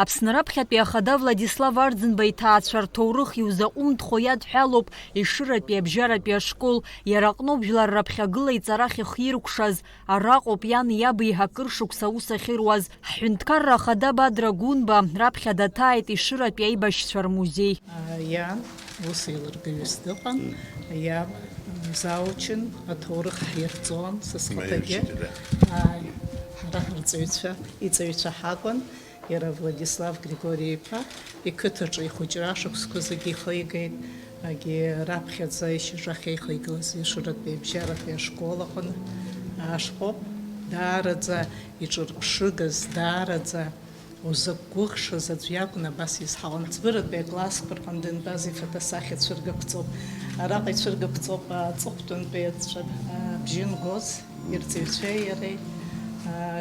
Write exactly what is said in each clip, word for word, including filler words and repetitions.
Аԥсны раԥхьатәи ахада Владислав Арӡынба иҭаацәа рҭоурых иузаҟәымҭхо иадҳәалоуп Ешыратәи абжьаратәи ашкол, иара аҟноуп жәлар раԥхьагыла иҵарахь ихиркәшаз, араҟоуп иан иаби акыр шықәса аус ахьыруаз. Ҳҳәынҭқарра ахада Бадра Гәынба раԥхьа даҭааит Ешыратәи аибашьцәа рмузеи. Иан ус еилыргаҩыс дыҟан, иаб заучын, аҭоурых ҳирҵон, са схаҭагьы. Ааи, ҳара ҳарҵаҩцәа, иҵаҩцәа ҳакәын. Иара Владислав Григори-иԥа иқыҭаҿы ихәыҷра ашықәсқәа зегьы ихигеит, егьи раԥхьаӡа ишьаҿахьа ихигылаз Ешыратәи абжьаратәи ашкол аҟны ашҟоуп. Даараӡа иҿырԥшыгаз, даараӡа узықәгәыӷшаз аӡә иакәын абас изҳауан. Ӡбыратәи аклассқәа рҟны дынтәаз ифотосахьа цәыргақәҵоуп. Араҟа ицәыргақәҵоуп аҵыхәтәантәи аҵәҵәа, абжьы нгоз, ирҵаҩцәеи иареи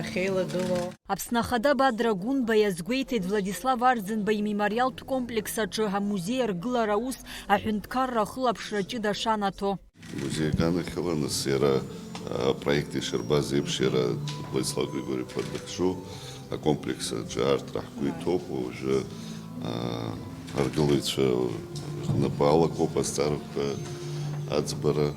ахьеилагылоу. Аԥсны Ахада Бадра Гәынба иазгәеиҭеит Владислав Арӡынба имемориалтә комплекс аҿы амузеи аргылара аус аҳәынҭқарра ахылаԥшра ҷыда шанаҭо. Амузеи аганахьала, нас, иара, а, апроект ишырбаз еиԥш, иара Владислав Григори-иԥа дахьчу акомплекс аҿы аартра ҳгәы иҭоуп, уажәы, а, аргылаҩцәа рнапы алакоуп азҵаарақәа аӡбара.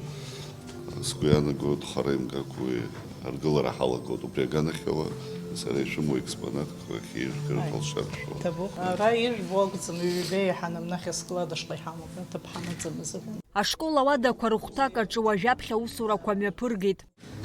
Сгәы иаанагоит, хара имгакәа уи аргылара ҳалагоит. Убри аганахьала, сара ишәымоу експонатқәа ахьеижәгара ҳалшар шәоуп. Ҭабуп. Ара ижәбо акәӡам, ҩбеи иҳанам, нахьи асклад ашҟа иҳамоуп, аҭыԥ ҳамаӡам азыҳәан. Ашкол ауадақәа рыхәҭак аҿы уажәаԥхьа аусурақәа мҩаԥыргеит.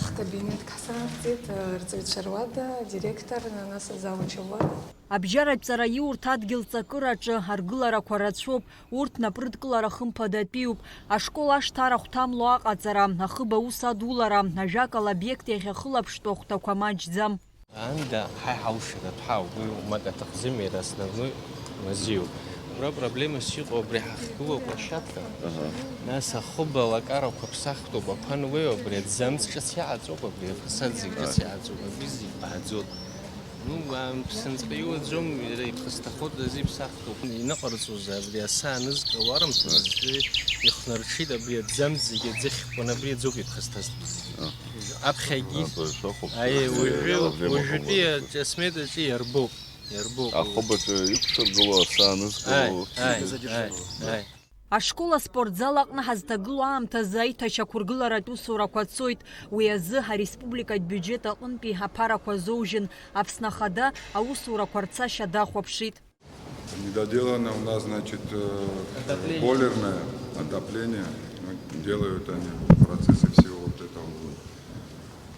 Ҳкабинетк ҳзаахҵеит, рҵаҩцәа руада, адиректор, нас азауч ауада. Абжьаратә ҵараиурҭа адгьыл ҵакыраҿы аргыларақәа рацәоуп, урҭ напрыдкылара хымԥадатәиуп. Ашкол ашҭа арахә ҭамло аҟаҵара, ахыб аус адулара, ажәакала, обиект иахьахылаԥштәу ахәҭақәа маҷӡам. Аанда ҳаи ҳалшаратә ҳауп, уи умак аҭахӡам, иара основной мазиуп. Убра проблемас иҟоу абри ҳахьгылоу аплощадка, нас ахыб алакарақәа ԥсахтәуп, ақәа ануеиуа, абри аӡамц ҿыц иаҟаҵоуп, абри афасад зегь ҿыц иаҟаҵоуп, абри зегь баҳаӡоуп. Ну, а, ԥсынҵәҟьа иуаӡом, иара иԥхасҭахоит, азы иԥсахтәуп. Иныҟарҵозеи абри асы анызкыло арымҭазы ихнарҽит абри аӡамц зегьы аӡыхьқәан, абри аӡоуп иԥхасҭазтәыз. Аԥхьагьы. Аи, уажәы, уажәтәи асметаҿы иарбоуп, иарбоуп. Ахыбаҿы иқәшәыргыло асы анызкыло. Аи, аи, аи, аи. Ашкол аспортзал аҟны ҳазҭагылоу аамҭазы аиҭашьақәыргыларатә усурақәа цоит. Уи азы ареспубликатә биуџьет аҟынтәи аԥарақәа азоужьын, Аԥсны Ахада аусурақәа рцашьа дахәаԥшит. Недоделано у нас, значит, э, бойлерное отопление. Ну, делают они процессы всего вот этого.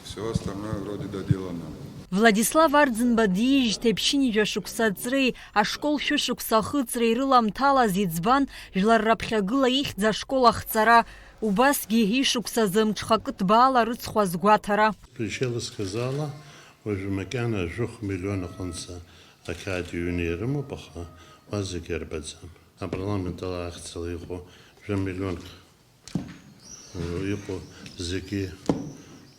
Всё остальное вроде доделано. Владислав Арӡынба диижьҭеи ԥшьынҩажәа шықәса аҵреи ашкол шәышықәса ахыҵреи рыламҭалаз иӡбан, жәлар раԥхьагыла ихьӡ ашкол ахҵара, убасгьы ишықәсазы мҽхакы ҭбаала рыцхә азгәаҭара. Ишеилыскааз ала, уажәы макьана жәохә миллион аҟынӡа ақьаад ҩны ирымоуп, аха уа зегьы арбаӡам. Апарламент ала ахьӡала иҟоу жәа миллионк иҟоу зегьы,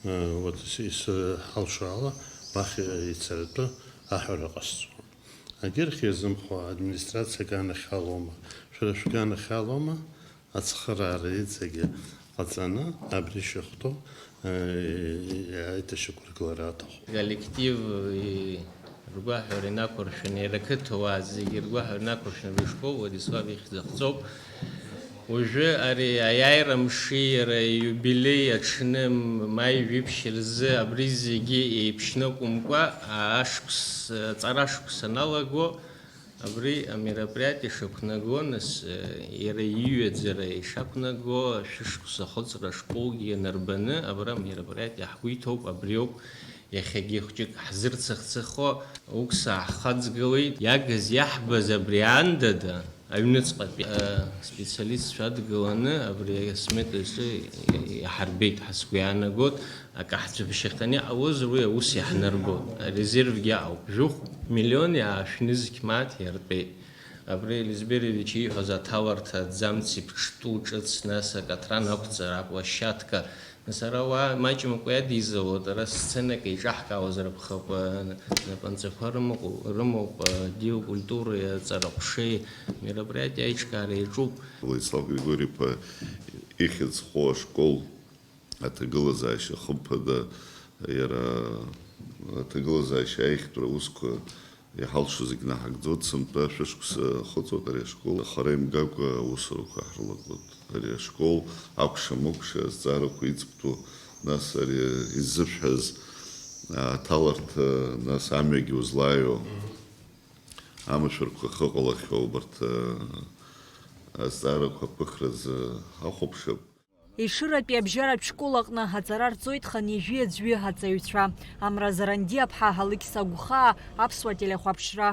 э, вот, ис-, исҳалшо ала, уахь ицаратәы аҳәара ҟасҵон. Агьырхь иазымхо администрациа аганахьалоума, шәара шәганахьалома, ацхыраара иҵегьы ҟаҵаны, абри шәыхәҭоу, э, аиҭашьақәыргылара аҭахуп. Коллектив, э, Ргәаҳәара инақәыршәаны, иара ақыҭауаа зегьы ргәаҳәара инақәыршәаны абри ашкол Владислав ихьӡ ахҵоуп. Уажәы ари аиааира мши иара ииубилеи аҽны, маи жәиԥшь рзы абри зегьы еиԥшьны акәымкәа, ашықәс, аҵара ашықәс аналаго, абри амероприатиа шақәнаго, нас, иара иҩаӡара ишақәнаго, шәышықәса ахыҵра ашколгьы ианарбаны, абра амероприатиа ҳгәы иҭоуп, абриоуп. Иахьагьы хәҷык ҳзырцыхцыхуа, укса ҳхаҵгылеит. Иагыз иаҳбаз абри аандада, аҩныҵҟатәи, а, специалистцәа адгыланы абри асметаҿы иҳарбеит ҳәа сгәы иаанагоит. Акы ҳцәыԥшьаханы иҟалозар, уи аус иаҳнарбоит. Арезервгьы аауп. Жәохә миллион иаашәнызқь мааҭ иартәеит. Абри Елизберович ииҳәоз аҭаларҭа, аӡамц иԥҽтәу ҿыц, нас акатран ақәҵара, аплощадка, Нас ара ауаа маҷымкәа иадиҵалоит, ара сценак еиҿаҳкаауазар акәхап, напынҵақәа рымоуп, рымоуп, адиу культуреи аҵара ҟәшеи мероприатиа аиҿкаара иаҿуп. Владислав Григори-иԥа ихьӡ зхоу ашкол аҭагылазаашьа хымԥада, иара аҭагылазаашьа аиӷьтәра аусқәа Иҳалшо зегь наҳагӡоит, сынтәа шәышықәса ахыҵуеит ари ашкол. Хара имгакәа аусурақәа ҳрылагылоит. Ари ашкол акәша-мыкәша азҵаарақәа иӡбтәу, нас ари иззышәҳәаз аҭаларҭа, нас амҩагьы узлааиуа, амашәырқәа ахьыҟалахьоу убарҭ азҵаарақәа аԥыхразы ҳахәаԥшып. Ешыратәи абжьаратә школ аҟны аҵара рҵоит хынҩажәи аӡәы аҵаҩцәа. Амра Заранди-аԥҳа Алықьса Гәхаа аԥсуа телехәаԥшра.